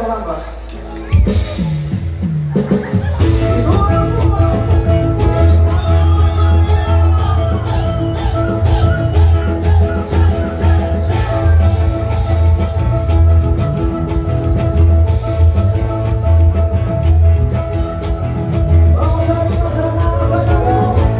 Cochabamba. Vamos arriba, hermanos, arriba.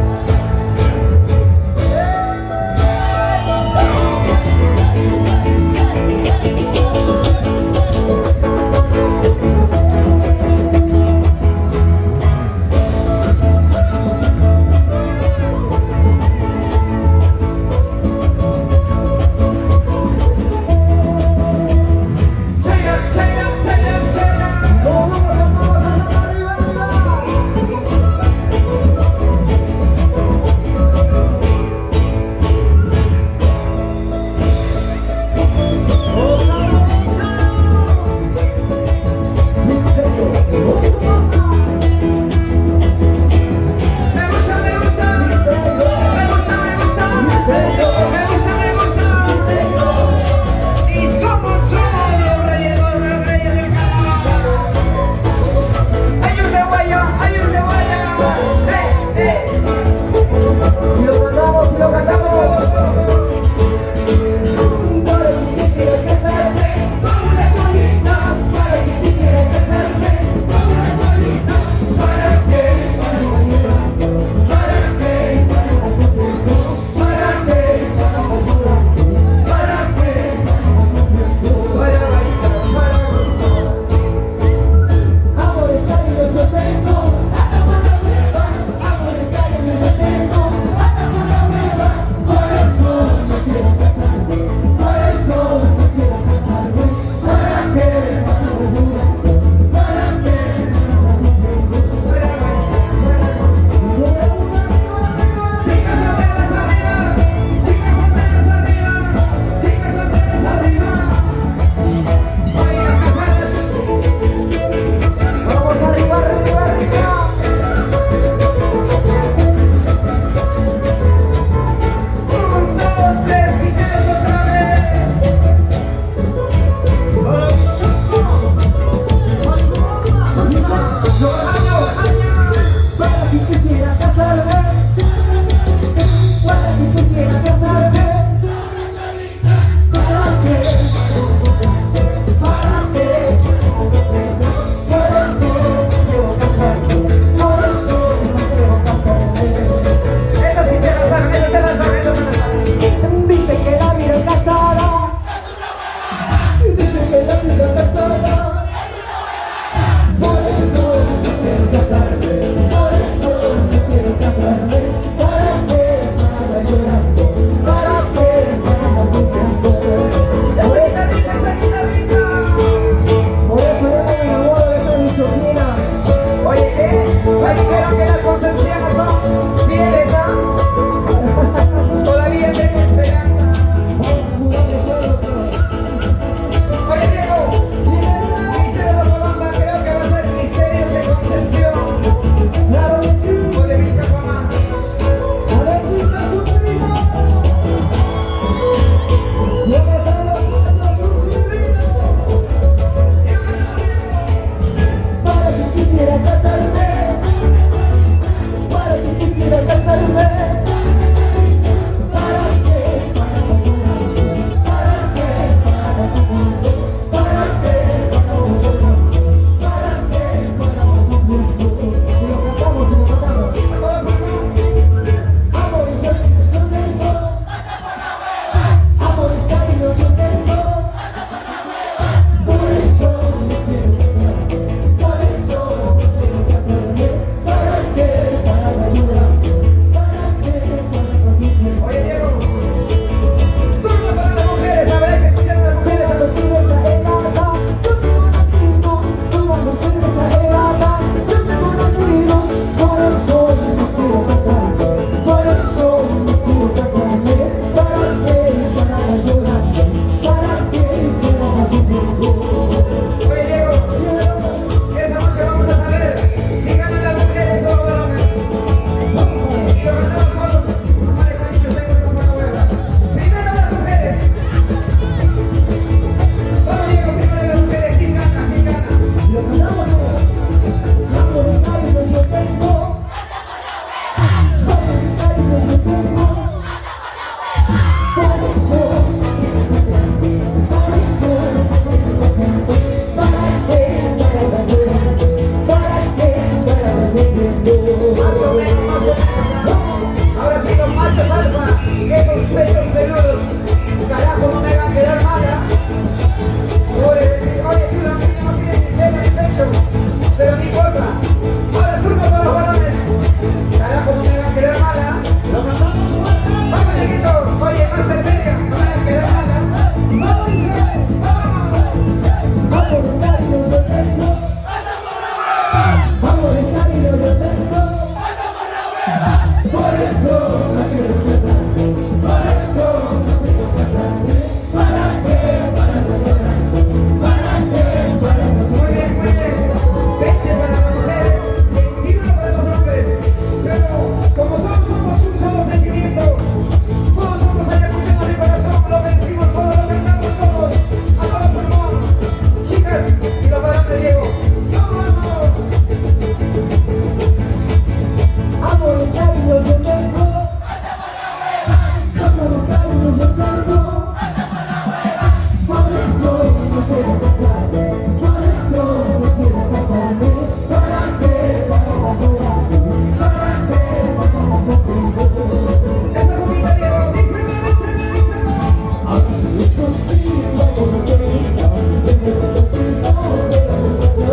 Más o menos, más o menos, ¿ah? Ahora sí, los machos alfa, esos pechos peludos. Carajo, no me hagan quedar mal, ¿ah? Pobre, oye, tú la niña no tienes ni pelo ni pecho, pero ni importa. Ahora turno para los varones. Carajo, no me hagan quedar mal, ¿ah? Vamos, chiquito. Oye, más seria, no me hagan quedar mal, ¿ah? Por eso no quiero casarme, por eso no quiero casarme. ¿Para qué? Para no llorar. ¿Para qué? Para no Muy bien, muy bien. 20 para las mujeres, 21 para los hombres. Pero como todos somos un solo sentimiento, todos somos ayacuchanos de corazón, lo vencimos todos, lo cantamos todos, a todo pulmón. Chicas y los varones, Diego. ¡Vamos, vamos! Amores cariños yo tengo, amores cariños yo tengo. Por eso no quiero casarme, por eso no quiero casarme. ¿Para qué? Para no llorar. ¿Para qué? Para no sufrir. Esa cumita, Diego. Díselo, díselo, díselo. Ahora sí, eso sí, vámonos, cholita. Ahora sí, eso sí, vámonos, cholita.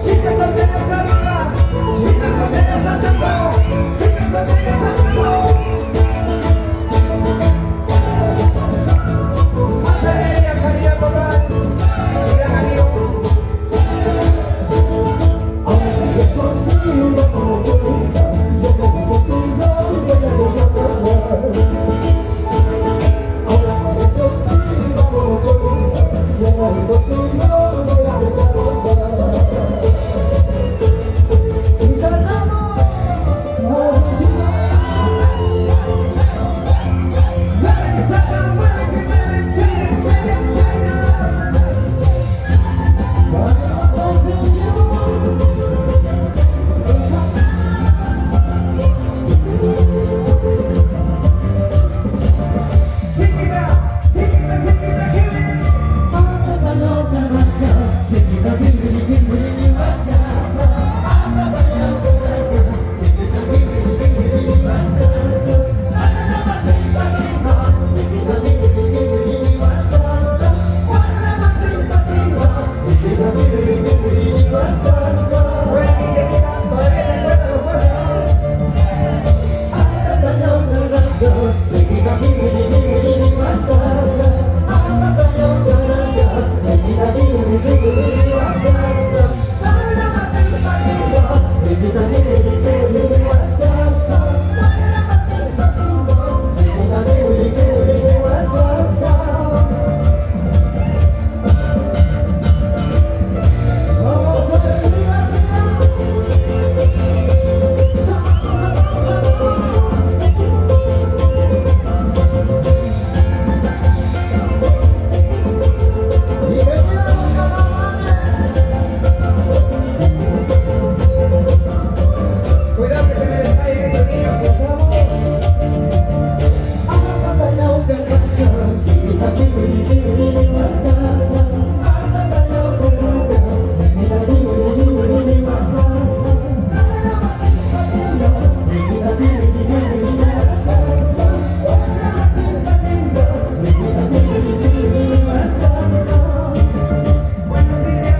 Chicas solteras arriba, chicas solteras saltando, chicas solteras saltando. Más alegría, calidad total. Mi gran amigo. Ahora sí, eso sí, vámonos, cholita. Ahora sí, eso sí, vámonos, cholita. Y saltamos. Mueve que salta, mueve que mueve, China, China, China. Chiquita, chiquita, chiquita, chiquita. Buena mi chiquita, todavía te acuerdas los pasos, ¿no? Vamos arriba, arriba. Y que viva los carnavales. Cuidado que se me desmayen estos niños. Buena Silvia.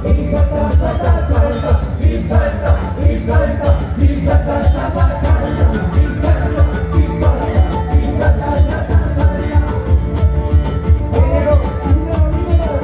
Y salta, salta.